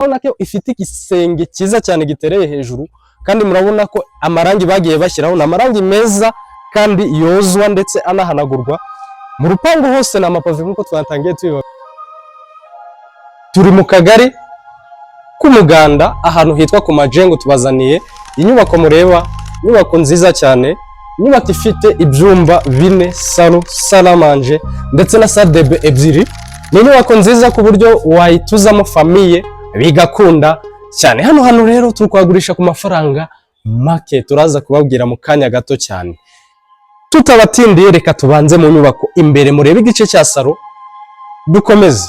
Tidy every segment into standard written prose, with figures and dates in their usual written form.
Murabona ko ifite igisenge cyiza cyane gitereye hejuru, kandi murabona ko amarangi bagiye bashyiraho ni amarangi meza kandi yozwa ndetse anahanagurwa. Mu rupangu hose ni amapave nk'uko twatangiye tubiba. Turi mu kagari k'Umuganda, ahantu hitwa ku Majengo. Tubazaniye inyubako mureba, inyubako nziza cyane, inyubako ifite ibyumba bine, salon, salle à manger ndetse na salle de bain ebyiri. Ni inyubako nziza ku buryo wayituzamo famille bigakunda cyane. Hano hantu rero turi kuhagurisha ku mafaranga make, turaza kubabwira mu kanya gato cyane. Tutabatindiye, reka tubanze mu nyubako imbere murebe igice cya salon, dukomeze.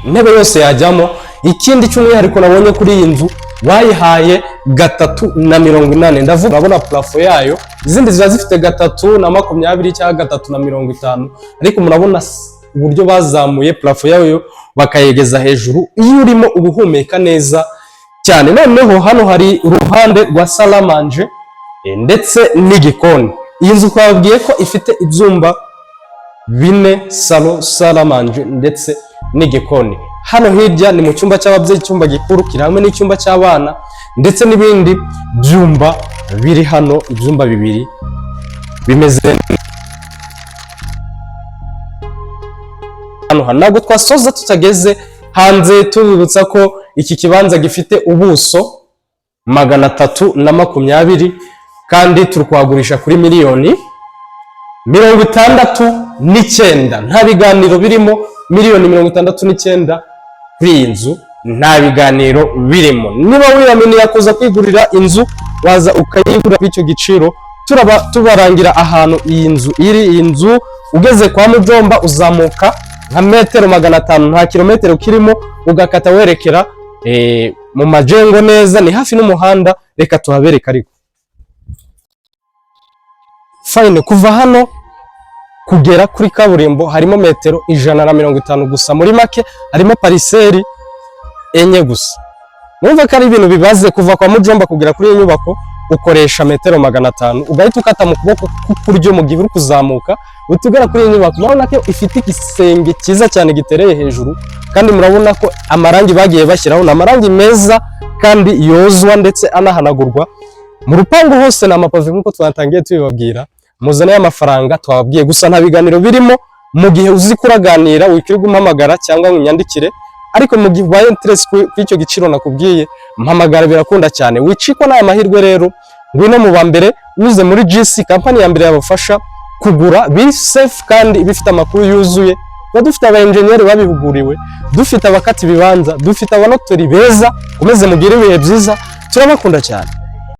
Intebe yose yajyamo. Ikindi cy'umwihariko nabonye kuri iyi nzu, bayihaye 3.80. Ndavuga, urabona plafond yayo, izindi ziba zifite 3.20 cyangwa 3.50, ariko murabona uburyo bazamuye plafond yayo bakayegeza hejuru. Iyo urimo uba uhumeka neza cyane. Noneho hano hari uruhande rwa salle à manger ndetse n'igikoni. Iyi nzu twababwiye ko ifite ibyumba bine, salon, salle à manger ndetse n'igikoni. Hano hirya ni mu cyumba cy'ababyeyi, icyumba gikuru kiri hamwe n'icyumba cy'abana ndetse n'ibindi byumba biri hano, ibyumba bibiri bimeze hano. Hano ntabwo twasoza tutageze hanze, tubibutsa ko iki kibanza gifite ubuso 320, kandi turi kuhagurisha kuri miliyoni 69. Nta biganiro birimo, miliyoni 69 kuri iyi nzu, nta biganiro birimo. Niba wiyaminiye kuza kwigurira inzu, waza ukayigura kuri icyo giciro. Turaba tubarangira ahantu iyi nzu iri. Iyi nzu ugeze kwa Mujomba, uzamuka nka metero 500, nta kilometero kirimo, ugakata werekera mu Majengo neza, ni hafi n'umuhanda. Reka tuhabereke. Ariko fine, kuva hano kugera kuri kaburimbo harimo metero 150 gusa. Muri make harimo parcelle enye gusa. Numva ko ari ibintu bibaze. Kuva kwa Mujomba kugera kuri iyi nyubako ukoresha metero 500, ugahita ukata mu kuboko k'ukuryo mu gihe uri kuzamuka, uhita ugera kuri iyi nyubako. Murabona ko ifite igisenge cyiza cyane gitereye hejuru, kandi murabona ko amarangi bagiye bashyiraho ni amarangi meza kandi yozwa ndetse anahanagurwa. Mu rupangu hose ni amapave nk'uko twatangiye tubibabwira. Muzane amafaranga twababwiye gusa, nta biganiro birimo. Mu gihe uzi ko uraganira, wikirirwa umpamagara cyangwa ngo unyandikire, ariko mu gihe ubaye interested kuri icyo giciro nakubwiye, mpamagara, birakunda cyane. Wicikwa n'aya mahirwe rero, ngwino mu ba mbere unyuze muri GC Company ya mbere yabafasha kugura biri safe kandi bifite amakuru yuzuye. Tuba dufite aba engineer babihuguriwe, dufite abakata ibibanza, dufite abanotori beza. Umeze mugire ibihe byiza, turabakunda cyane.